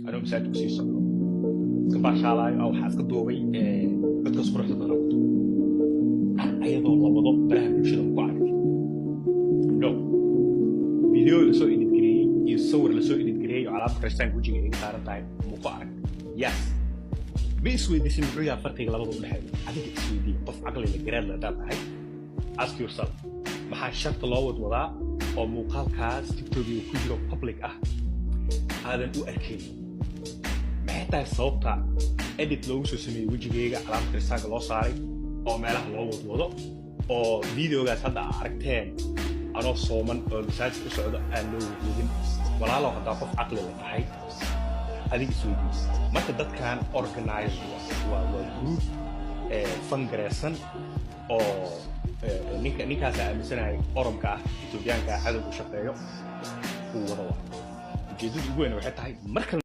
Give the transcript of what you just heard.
Anoo masaajid kusii socdo, iska baashaalaayo, ah, waxaa iska duubay codkaas quruxda badan ku duubay, ayadoo la wado baraha bulshada ku aragtay. No video lasoo edit gareeyey iyo sawir lasoo edit gareeyey oo calaamad kiristaanka wejiga iga saaran tahay muu ku aragtay? Yes. Ma isweydiisin muxuu yahay farqiga labada u dhexeeya? Adiga isweydiiya. Qof caqli la garaad la haddaad tahay, ask yourself, maxaa sharta loo wadwadaa oo muuqaalkaas TikTokiga ku jiro public ah aadan u arkayn? Maxay tahay sababta edit loogu soo sameeyey wejigayga, calaamad kiristaanka loo saaray oo meelaha loo wadwado, oo videogaas hadda aa aragteen anoo sooman oo masaajid u socdo aan loo wadwadin? Walaalow, haddaa qof caqli la tahay, adiga isweydiis. Marka dadkan organized waa group fangareysan oo ninkaasa aaminsanahay Oromka ah, Etoobiyaanka ah, cadowga u shaqeeyo uu wado. Waa ujeeddada ugu weyn waxay tahay marka